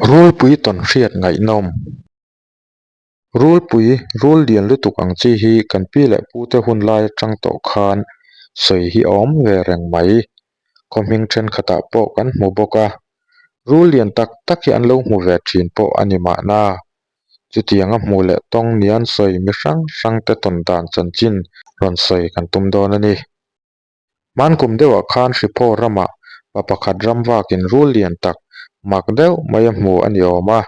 Rulpui tawnhriat ngaihnawm. Rulpui, rul lian lutuk ang chi hi kan pi leh pute hun lai atang tawh khan sawi hi a awm ve reng mai. Khaw hming thenkhatah pawh kan hmu bawk a, rul lian tak tak hi an lo hmu ve thin pawh a ni mahna. Chutiang a hmuh leh tawng ni an sawi mi hrang hrangte tawn dan chanchin rawn sawi kan tum dawn a ni. Hmankum deuhah khan Hriphaw ramah pa pakhat ram vakin rul lian tak mak deuh mai a hmu a ni awm a.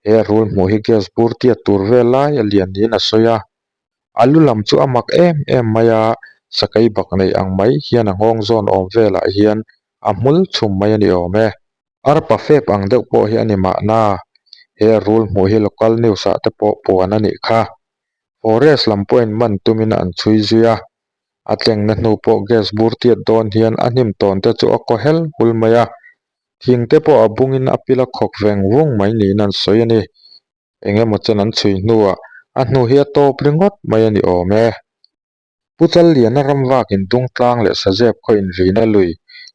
He a rul hmuh hi gas bur tiat tur vel lai a lian niin a sawi a. A lu lam chu a mak em em mai a, sakei bak neih ang mai hian a nghawng zawn awm velah hian a hmul chhum mai a ni awm e. Arpa fep ang deuh pawh hi a ni mahna, he a rul hmuh hi local news ah te pawh puan a nih kha. Forest lam pawhin man tumin an chhui zui a, A tlengna hnu pawh gas bur tiat dawn hian a hnim tawn te chu a kaw hel hul mai a, thing te pawh a bungin a pil a khawk veng vung mai niin an sawi a ni. Eng emaw chen an chhui hnuah a hnu hi a tawp ringawt mai a ni awm e. Pu Challiana ram vakin Dungtlang leh Sazep khaw inrina lui,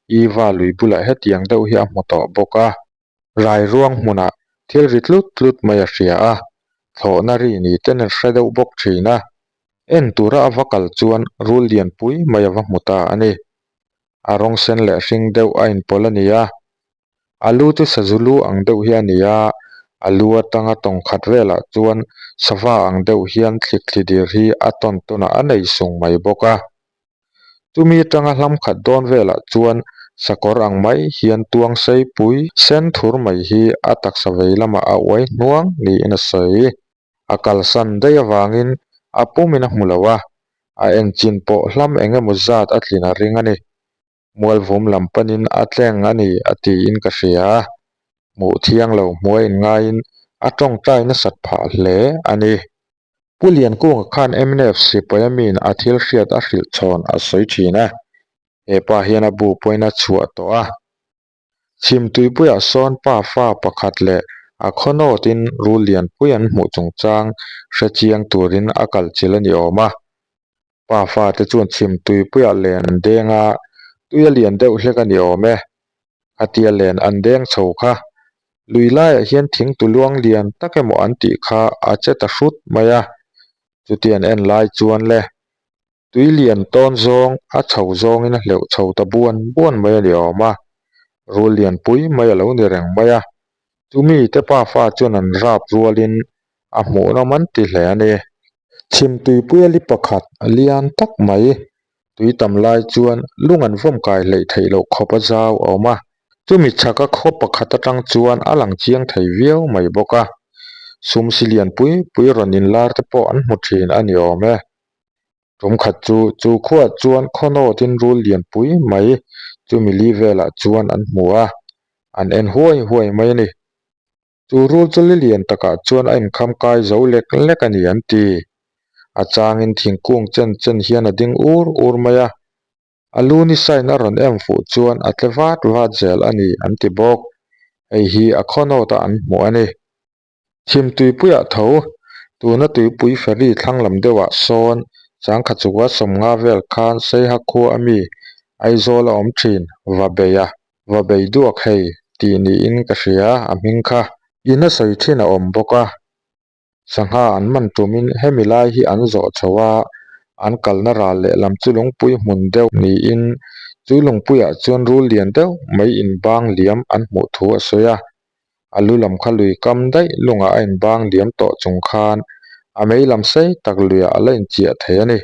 Iva lui bulah hetiang deuh hi a hmu tawh bawk a. Rai ruang hmunah thil ri tlut tlut mai a hria a, thlawhna ri ni ten a hre deuh bawk thin a. En tura a va kal chuan rul lian pui mai a va hmu ta a ni. A rawng sen leh hring deuh a inpawlh a ni a. A lu chu sazu lu ang deuh hi a ni a, a lu atanga tawng khat velah chuan sava ang deuh hian thlikthli dir hi a tawn tawnah a nei sung mai bawk a. Chumi atanga hlam khat dawn velah chuan sakawr ang mai hian tuang sei pui sen thur mai hi a taksa vei lamah a uai hnuang niin a sawi. A kalsan daih avangin a pumin a hmu lo a, a enchin pawh hlam eng emaw zat a tlin a ring a ni. Mualvum lam panin a tleng a ni a tiin ka hria a, hmuh thiang lo hmuai inngaiin a tawngtai nasat phah hle a ni. Pu Liankunga khan mnf sipai amiin a thil hriat a hrilh chhawn a sawi thin a, he pa hian a bu pawhin a chhuah tawh a. Chhim tuipuiah sawn pa fa pakhat leh a khawnawtin rul lianpui an hmuh chungchang hre chiang turin a kal chilh a ni awm a. Pa fate chuan chhim tuipuiah len an deng a, tui a lian deuh hlek a ni awm e. Khatia len an deng chho kha. Lui laiah hian thing tu luang lian tak emaw an tih kha a che ta hrut mai a. Chuti an en lai chuan le, tui lian tawn zawng a chho zawngin a hleuh chho ta buan buan mai a ni awm a. Rul lian pui mai a lo ni reng mai a. Chumi te pafa chuan an rap rualin a hmuhnawm an ti hle a ni. Chhim tuipuia li pakhat lian tak mai tui tam lai chuan lung an vawm kai hleih theih loh khawp a zau a awm a, chumi chhaka khaw pakhat atang chuan a lang chiang thei viau mai bawk a, sum si lian pui pui rawn inlar te pawh an hmu thin a ni awm e. Tum khat chu chu khuaah chuan khawnawtin rul lian pui mai chumi li velah chuan an hmu a, an en huai huai mai a ni. Chu rul chu li lian takah chuan a inkham kai zo lek lek a ni an ti. A changin thingkung chen chen hian a ding ur ur mai a, a lu ni sain a rawn em fuh chuan a tle vat vat zel a ni an ti bawk. Hei hi a khawnawta an hmuh a ni. Chhim tuipuiah tho, tuna tuipui ferry thlang lam deuhah sawn changkha chukua sawmnga vel khan Seiha khua a mi Aizawl a awm thin, va bei a, va bei duak hei tih niin ka hria a hming kha. In a sawi thin a awm bawk a, sangha an man tumin hemi lai hi an zawh chho a, an kalna ral lehlam chu lungpui hmun deuh niin chu lungpuiah chuan rul lian deuh mai inbang liam an hmuh thu a sawi a. A lu lam kha lui kam daih lungah a inbang liam tawh chung khan a mei lam sei tak luiah a la inchiah thei a ni.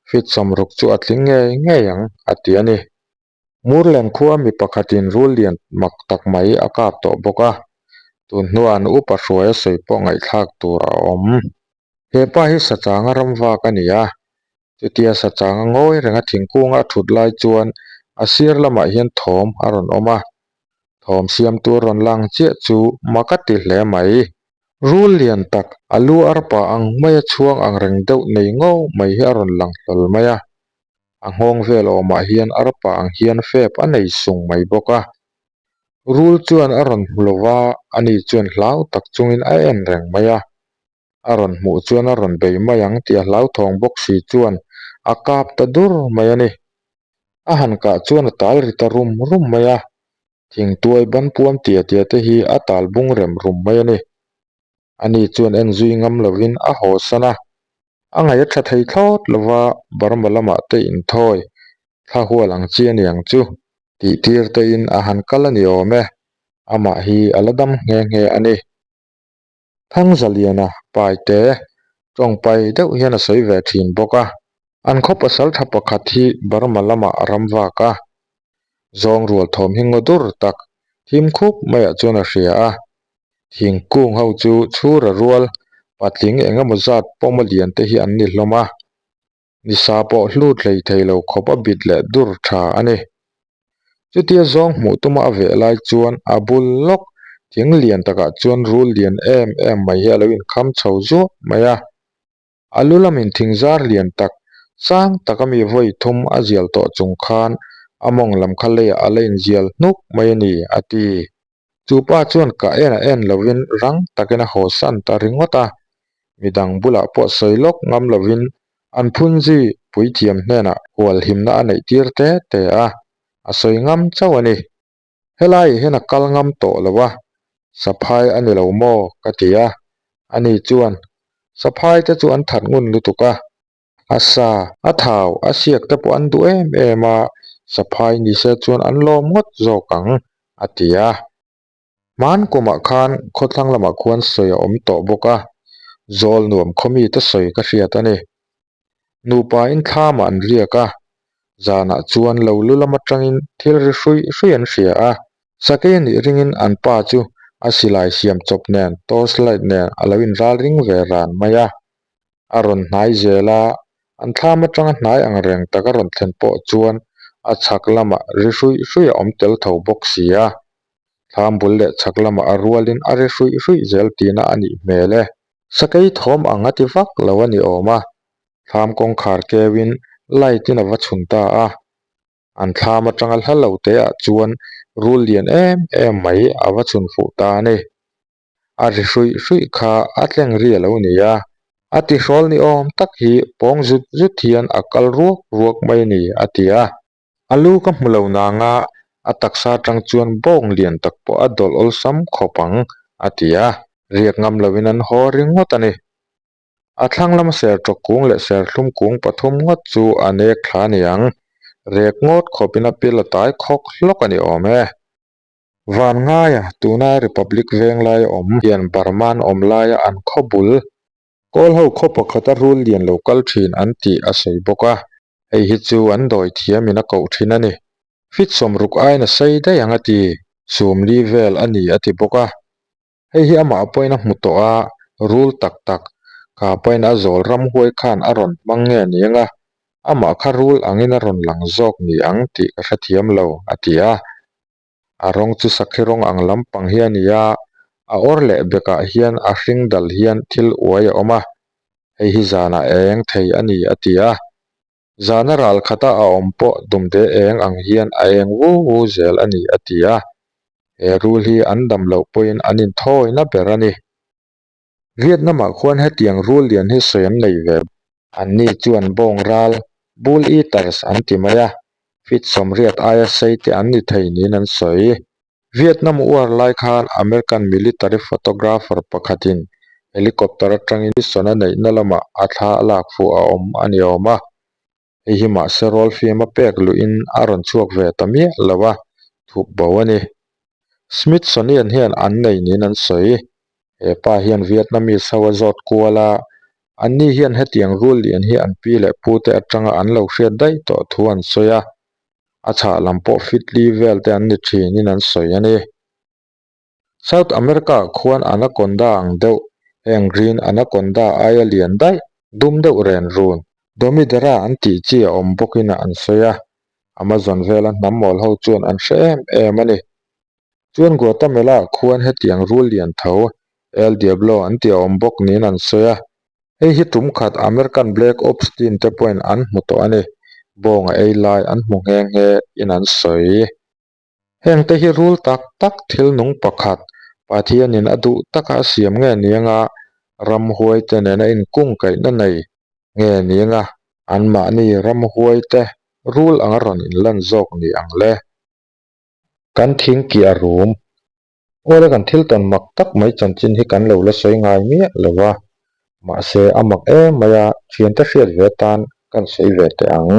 Fit sawmruk chu a tling ngei ngei ang, a ti a ni. Murlen khua mi pakhatin rul lian mak tak mai a kap tawh bawk a, tun hnuah an upa hruai a sawi pawh ngaihthlak tur a awm. He pa hi sachanga ram vak a ni a, chutia sachanga ngawi renga thingkunga a thut lai chuan a sir lamah hian thawm a rawn awm a, thawm siamtu a rawn lang chiah chu mak a ti hle mai. Rul lian tak, a lu arpa ang maia chhuang ang reng deuh nei ngo mai hi a rawn lang hlawl mai a, A nghawng vel awmah hian arpa ang hian fep a nei sung mai bawk a. Rul chuan a rawn hmu lo va, ani chuan hlau tak chungin a en reng mai a. A rawn hmuh chuan a rawn bei mai ang tih a hlauthawng bawk si chuan a kap ta dur mai a ni. A han kah chuan a tal ri ta rum rum mai a. Thingtuai ban puam tia tia te hi a tal bung rem rum mai a ni. Ani chuan en zui ngam lovin a haw san a. A ngaih a tha thei thlawt lova Burma lamah te inthawi thla hual ang chi a ni ang chu tih tir tein a han kal a ni awm e. Amah hi a la dam nghe nghe a ni. Thangzaliana paite tawngpai deuh hian a sawi ve thin bawk a. An khaw pasal tha pakhat hi Burma lamah a ram vak a, zawng rual thawm hi ngaw dur tak thim khup maiah chuan a hria a. Thingkung ho chu chhura rual patling eng emaw zat pawma lian te hi an ni hlawm a, nisa pawh hlut hlei thei lo khawp a bit leh dur tha a ni. Chutia zawng hmuh tuma a veh lai chuan a bul lawk thing lian takah chuan rul lian em em mai hi a lo inkham chho zuah mai a. A lu lamin thingzar lian tak, sang taka mi vawi thum a zial tawh chung khan a mawng lam kha leiah a la inzial hnuk mai a ni, a ti. Chu pa chuan ka en a en lovin rang takin a haw san ta ringawt a, midang bulah pawh sawi lawk ngam lovin an phunzi puithiam hnenah hualhimna a neih tir te te a, a sawi ngam chauh a ni. Helaiah hian a kal ngam tawh lo a, saphai a ni lo maw? ka ti a. Ani chuan, Saphai te chu an that ngun lutuk a, a sa, a thau, a siak te pawh an duh em em a, saphai ni se chuan an lawm ngawt zawk ang, a ti a. Hman kumah khan khawthlang lamah khuan sawi a awm tawh bawk a, zawl nuam khawmi te sawi ka hriat a ni. Nupain thlamah an riak a, zanah chuan lo lu lam atangin thil ri hruih hruih an hria a, sakei anih ringin an pa chu a silai siam chawp nen torch light nen a lo inral ring ve ran mai a. A rawn hnai zel a, an thlam atanga hnai ang reng tak a rawn thlen pawh chuan a chhak lamah ri hruih hruih a awm tel tho bawk si a. Thlam bul leh chhak lamah a rualin a ri hruih hruih zel tihna a nih hmel e. Sakei thawm ang a ti vak lo a ni awm a, thlam kawngkhar keuin light in a va chhun ta a. An thlam atanga hla lo te ah chuan rul lian em em mai a va chhun fuh ta a ni. A ri hruih hruih kha a tleng ri a lo ni a, a tihrawl ni awm tak hi pawng zut zut hian a kal ruak ruak mai a ni a ti a. A lu ka hmu lo nang a, a taksa atang chuan bawng lian tak pawh a dawlh awlsam khawp ang, a ti a. Riak ngam loin an haw ringawt a ni. A thlang lama serṭawk kung leh serthlum kung pathum ngawt chu a nek thla a ni ang. Rek ngawt khawpin a pil a tai khawk hlawk a ni awm e. Van ngaia tuna Republic veng laia awm hian Burma an awm laia an khaw bul Kawl ho khaw pakhata rul lian lo kal thin an tih a sawi bawk a. Hei hi chu an dawi thiamin a koh thin a ni. Fit sawmruk aiin a sei daih ang a ti. Sumli vel a ni a ti bawk a. Hei hi amah pawhin a hmu tawh a, rul tak tak, kha pahin a zawl ramhuai khan a rawn hmang nge ni ang a, amah kha rul angin a rawn lang zawk ni ang tih ka hrethiam lo, a ti a. A rawng chu sakhi rawng ang lampang hi a ni a, a awr leh bekah hian a hring dal hian thil uai a awm a, hei hi zanah eng thei a ni, a ti a. Zana ral khata a awm pawh dumde eng ang hian a eng vu vu zel a ni, a ti a. He rul hi an dam loh pawhin an inthawina ber a ni. Vietnam-ah khuan hetiang rul lian hi sawi an nei ve. Anni chuan bawng ral, bull eaters, an ti mai a, feet 80 aia sei te an ni thei niin an sawi. Vietnam War lai khan American military photographer pakhatin helicopter atangin mission a neihna lamah a thla a lak fuh a awm a ni awm a. Hei hi mahse rawl fim a pek luhin a rawn chhuak ve ta miah lo a, thup bo a ni. Smithsonian hian an nei niin an sawi. He pa hian Vietnamese ho a zawt kual a, anni hian hetiang rul lian hi an pi leh pute atanga an lo hriat daih tawh thu an sawi a. A chhah lam pawh fit li vel te an ni thinin an sawi a ni. South America ah khuan anaconda ang deuh, heng green anaconda aia lian daih, dum deuh ren run, Domidera an tih chi a awm bawkin an sawi a, Amazon vela hnam mawl ho chuan an hre em em a ni. Chuan Guatemala ah khuan hetiang rul lian tho, El Diablo an tih a awm bawk niin an sawi a, Hei hi tum khat American Black Ops team te pawhin an hmu tawh a ni. Bawng a ei lai an hmu nghe nghe in an sawi. Heng te hi rul tak tak thil nung pakhat Pathianin a duh taka a siam nge ni anga ramhuai te nena inkungkaihna nei nge ni anga anmahni ramhuai te rul anga rawn inlan zawk ni ang le. Kan thing kih a rum. Awle kan thil tawn mak tak mai chanchin hi kan lo la sawi ngai miah lo a, mahse a mak em mai a, thiante hriat ve atan kan sawi ve teh ang.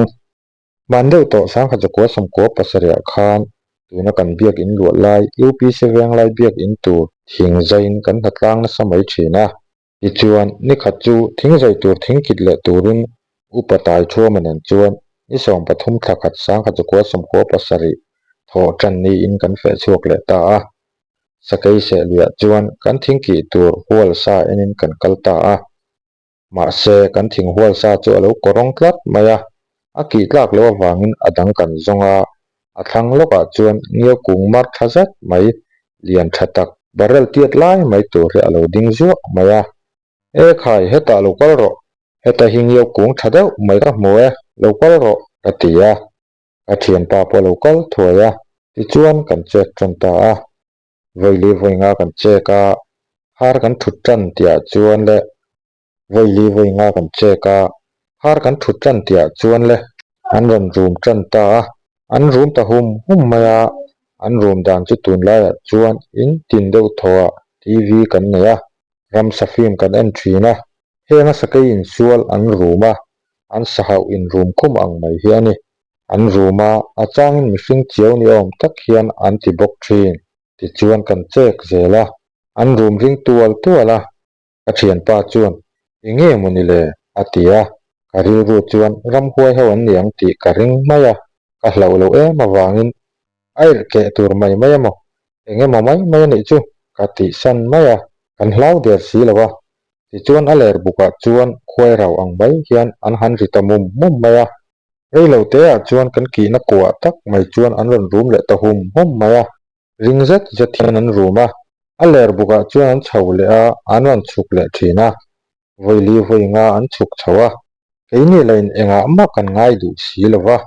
Hman deuh tawh Sangha Zakua Sawmkua pasarihah khan tuna kan biak in luah lai UPC Venglai biak in tur thing zaiin kan hnatlang nasa mai thin a. Tichuan, nikhat chu thing zai tur thing kit leh turin Upa Taithuama nen chuan ni 13 thla khat Sangha Zakua 90 pasarih thawh tan niin kan feh chhuak leh ta a. Sakei sehluiah chuan kan thing kih tur hual sa enin kan kal ta a. Mahse, kan thing hual sa chu a lo kawrawng tlat mai a, a kih tlak loh avangin a dang kan zawng a, a thlang lawkah chuan ngiau kung mar tha zet mai, lian tha tak, barrel tiat lai mai tur hi a lo ding zuah mai a. E khai, hetah lo kal rawh, heta hi ngiau kung tha deuh mai ka hmu e, lo kal rawh, ka ti a. Ka thianpa pawh a lo kal thuai a, tichuan kan chek tan ta a. Vawi vawi nga kan chek a, har kan thut tan tihah chuan le vawi vawi nga kan chek a, har kan thut tan tihah chuan le an rawn rum tan ta a, an rum ta hum hum mai a, an rum dan chu tunlaiah chuan in tin deuh thawhah TV kan nei a, ramsa film kan en thin a, heng a sakei insual an rum a, an sahauh inrum khum ang mai hi a ni. An rum a, a changin mihring chiau ni awm tak hian an ti bawk thin. Tichuan kan chek zel a, an rum ring tual tual a. Ka thianpa chuan, Eng nge maw ni le? a ti a. Ka rilru chuan ramhuai ho an ni ang tih ka ring mai a, ka hlauh loh em avangin a irh keh tur mai mai emaw, eng emaw mai mai a nih chu ka tihsan mai a, kan hlau der si lo a. Tichuan a ler bukah chuan khuai rau ang mai hian an han ri ta mum mum mai a. Rei lo te ah chuan kan kihna kuah tak mai chuan an rawn rum leh ta hum hum mai a, ring zet zet hian an rum a, a ler bukah chuan an chho leh a, an rawn chhuk leh thin a, vawi li vawi nga an chhuk chho a, keini lah in engah mah kan ngai duh si lo va,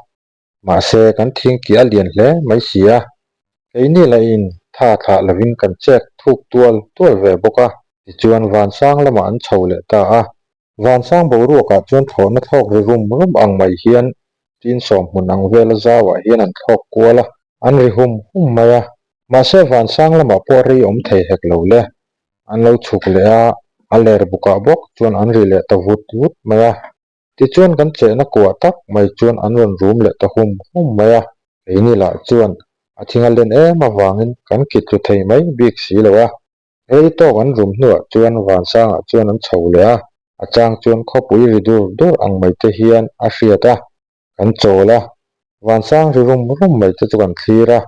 mahse kan thingkih a lian hle mai si a, keini lah in tha thlah lovin kan chek thuk tual tual ve bawk a, tichuan vansang lamah an chho leh ta a, Vansang boruakah chuan thlawhna thlawk ri rum rum ang mai hian Tinsawm hmun ang vela zauah hian an thlawk kual a, an ri hum hum mai a. Mahse vansang lamah pawh rei awm thei hek lo le. An lo chhuk leh a, a ler bukah bawk chuan an ri leh ta vut vut mai a. Tichuan kan chehna kuah tak mai chuan an rawn rum leh ta hum hum mai a. Keini lah chuan a thing a len em avangin kan kit tlu thei mai bik si lo a. Rei tawk an rum hnuah chuan Vansangah chuan an chho leh a, a chang chuan khawpui ri dur dur ang mai te hian a hriat a, kan chawl a, Vansang ri rum rum mai te chu kan thlir a.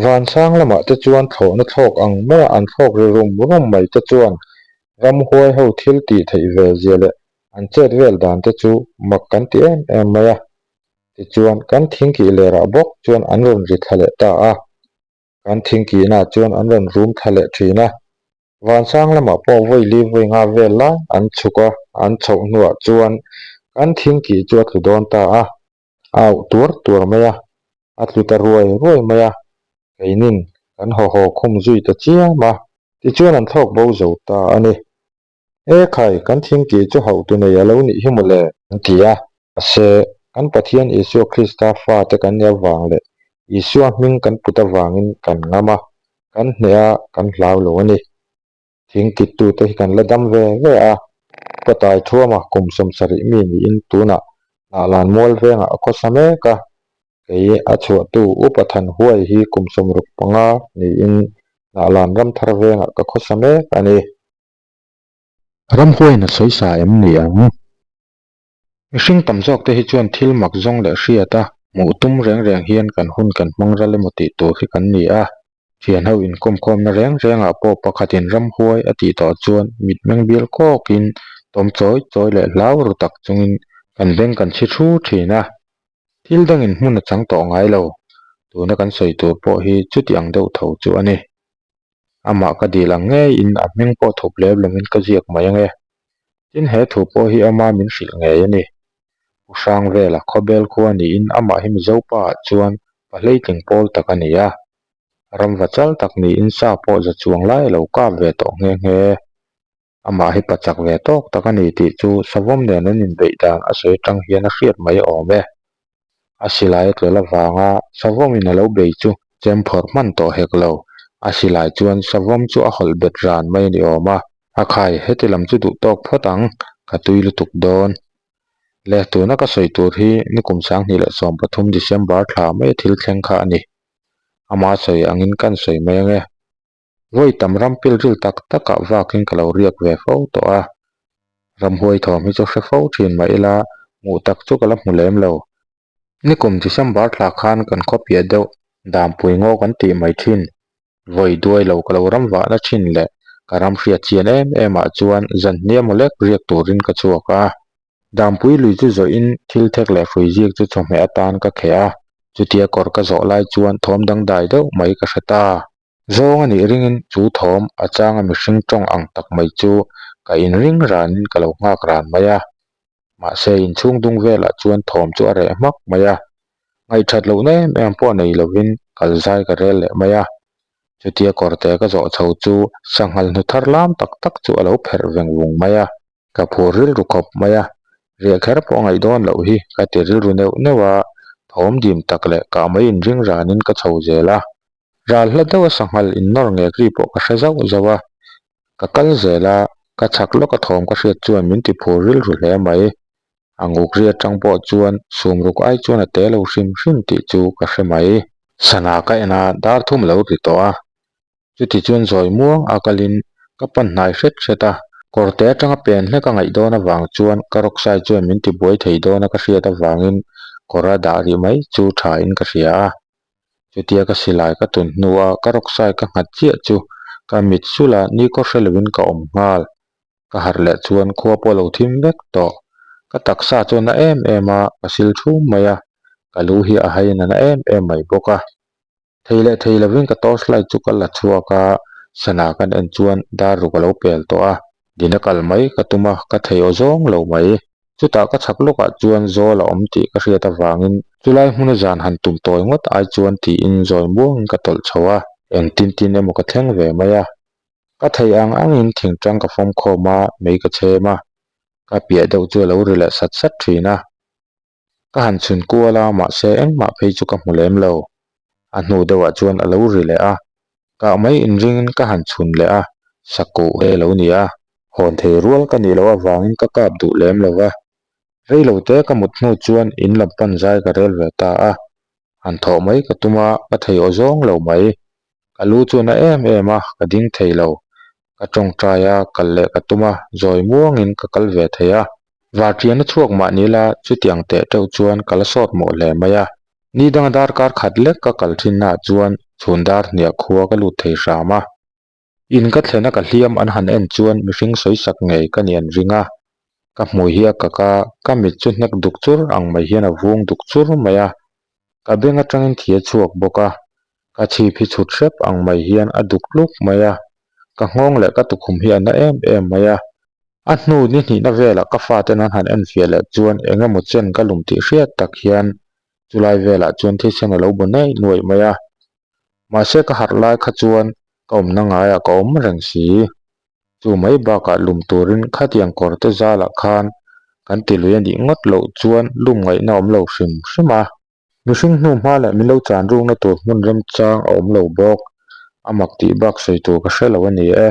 Vansang lamah te chuan thlawhna thlawk ang maia an thlawk ri rum rum mai te chuan ramhuai ho thil tih theih ve zia leh an chet vel dan te chu mak kan ti em em mai a. Tichuan kan thingkih lerah bawk chuan an rawn ri thla leh ta a. Kan thingkihnaah chuan an rawn rum thla leh thin a, vansang lamah pawh vawi li vawi nga vel lai an chhuk a, an chhoh hnuah chuan kan thingkih chu a tlu dawn ta a, a auh tuar tuar mai a, a tlu ta ruai ruai mai a, keinin kan haw haw khum zui ta chiam a, tichuan an thlawk bo zo ta a ni. E khai, kan thingkih chu hauhtu nei a lo nih hi maw le? An ti a. Mahse, kan Pathian Isua Krista fate kan nih avang leh Isua hming kan put avangin kan ngam a, kan hneh a, kan hlau lo a ni. Thingkittute hi kan la dam ve ve a, Upatai Thuama kum 70 mi niin tunah Hnahlan Mual vengah a khawsa mek a, kei a chhuahtu Upa Thanhuai hi kum 65 niin Hnahlan Ramthar vengah ka khawsa mek a ni. Ramhuaiin a sawi sa em ni ang? Mihring tam zawk te hi chuan thil mak zawng leh hriat a, hmuh tum reng reng hian kan hun kan hmang ral emaw tih tur hi kan ni a. Thian ho inkawmkhawmna reng rengah pawh pakhatin ramhuai a tih tawh chuan mitmeng bial kawkin tawm chawi chawi leh hlau ru tak chungin kan beng kan chhi thu thin a. Thil dangin hmun a chang tawh ngai lo. Tuna kan sawi tur pawh hi chuti ang deuh tho chu a ni. Amah ka dil ang ngeiin a hming pawh thup lem loin ka ziak mai ange. Tin he thu pawh hi ama min hrilh ngei a ni. Pu Hrangvela khawbel khua niin amah hi Mizo pa ah chuan pa hleitling pawl tak a ni a. Ramva chal tak niin sa pawh za chuang lai a lo kap ve tawh nghe nghe. Amah hi pa chak ve tawk tak a ni tih chu savawm nen an inbeih dan a sawi atang hian a hriat mai awm e. A silai a tlawlh avanga savawmin a lo bei chu. Chem phawrh hman tawh hek lo. A silai chuan savawm chu a hawlh bet ran mai a ni awm a. A khai, heti lam chu duh tawk phawt ang, ka tui lutuk dawn. Le, tuna ka sawi tur hi nikum 2013 December thla maia thil thleng kha a ni. Ama sawi angin kan sawi mai ange. Vawi tam ram pilril tak takah vakin ka lo riak ve fo tawh a. Ramhuai thawm hi chu hre fo thin mah ila hmuh tak chu ka la hmu lem lo. Nikum December thla khan kan khaw piah deuh Dampui ngaw kan tih mai thin. Vawi duai lo ka lo ram vahna thin leh ka ram hriat chian em em ah chuan zan hniam aw lek riak turin ka chhuak a. Dampui lui chu zawhin thil thek leh hrui ziak chu chawhmeh atan ka kheh a, chutia kawr ka zawh lai chuan thawm dangdai deuh mai ka hre ta. Zawng a nih ringin chu thawm a changa mihring tawng ang tak mai chu ka inring ranin ka lo nghak ran mai a. Mahse inchhung dung velah chuan thawm chu a reh hmak mai a. Ngaihthat lohna em em pawh nei lovin kal zai ka rel leh mai a. Chutia kawrte ka zawh chho chu sanghal hnu thar lam tak tak chu a lo pherh veng vung mai a. Ka phur rilru khawp mai a, riah kher pawh a ngaih dawn loh hi ka ti rilru neuh neuh a, thawm dim tak leh kah mai inring ranin ka chho zel a. Ral hla deuha sanghal innawr ngek ri pawh ka hre zauh zauh a, ka kal zel a, ka chhak lawka thawm ka hriat chuan min ti phur rilru hle mai. A nguk ri atang pawh chuan sumruk ai chuan a te lo hrim hrim tih chu ka hre mai. Sana ka en a, dar thum lo ri tawh a, chuti chuan zawi muang a kalin ka pan hnai hret hret a, kawrte atanga pen hlek a ngaih dawn avang chuan ka rawksai chuan min ti buai thei dawn a ka hriat avangin kawr a dah rih mai chu tha in ka hria a. Chutia ka silai ka tun hnua ka rawksai ka nghat chiah chu ka mit sulh a, nikhaw hre lovin ka awm nghal. Ka harh leh chuan khua pawh a lo thim vek tawh. Ka taksa chu a na em em a, ka sil thum mai a, ka lu hi a hain a na em em mai bawk a. Thei leh thei lovin ka torch light chu ka la chhuak a, sana kan en chuan dar ruk a lo pel tawh a. Dina kal mai ka tum a, ka thei aw zawng lo mai. Chutah ka chhak lawkah chuan zawl a awm tih ka hriat avangin chulai hmuna zan han tum tawi ngawt ai chuan tiin zawi muangin ka tawlh chho a, engtin tin emaw ka thleng ve mai a. Ka theih ang angin thingtang ka fawm khawm a, mei ka chhem a, ka piah deuh chu a lo ri leh sat sat thin a. Ka han chhun kual a, mahse engmah phei chu ka hmu lem lo. A hnu deuhah chuan a lo ri leh a, kah mai inringin ka han chhun leh a, sakuh he lo ni a. Hawn thei rual ka nih loh avangin ka kap duh lem lo va, rei lo te ka mut hnu chuan in lam pan zai ka rel ve ta a. Han thawh mai ka tum a, ka thei aw zawng lo mai. Ka lu chu na em em a, ka ding thei lo. Ka tawngtai a, kal leh ka tum a, zawi muangin ka kal ve thei a. Vartiana chhuak mah ni la, chutiang teh teuh chuan ka la sawt mawh hle mai a. Ni danga darkar khat lek ka kal thinnaah chuan chhun dar hniah khua ka lut thei hram a. In ka thlena ka hliam an han en chuan mihring sawisak ngei ka nih an ring a. Ka hmui hi a kak a, ka mit chu hnek duk chur ang mai hian a vung duk chur mai a. Ka beng atangin thi a chhuak bawk a, ka chhip hi chhut hrep ang mai hian a duk tluk mai a. Ka nghawng leh ka tukhum hi a na em em mai a. A hnu ni hnihna velah ka faten an han enfiah leh chuan eng emaw chen ka lum tih hriat tak hian chulai velah chuan thisen a lo bu nuaih nuaih mai a. Mahse ka harh lai kha chuan ka awmna ngaiah ka awm reng si. Chu mai bakah lum turin khatiang kawr te zalah khan kan ti lui a nih ngawt loh chuan lum ngaihna awm lo hrim hrim a. Mihring hnu hma leh min lo chan rukna tur hmun remchang a awm lo bawk. A mak tih bak sawi tur ka hre lo a ni e.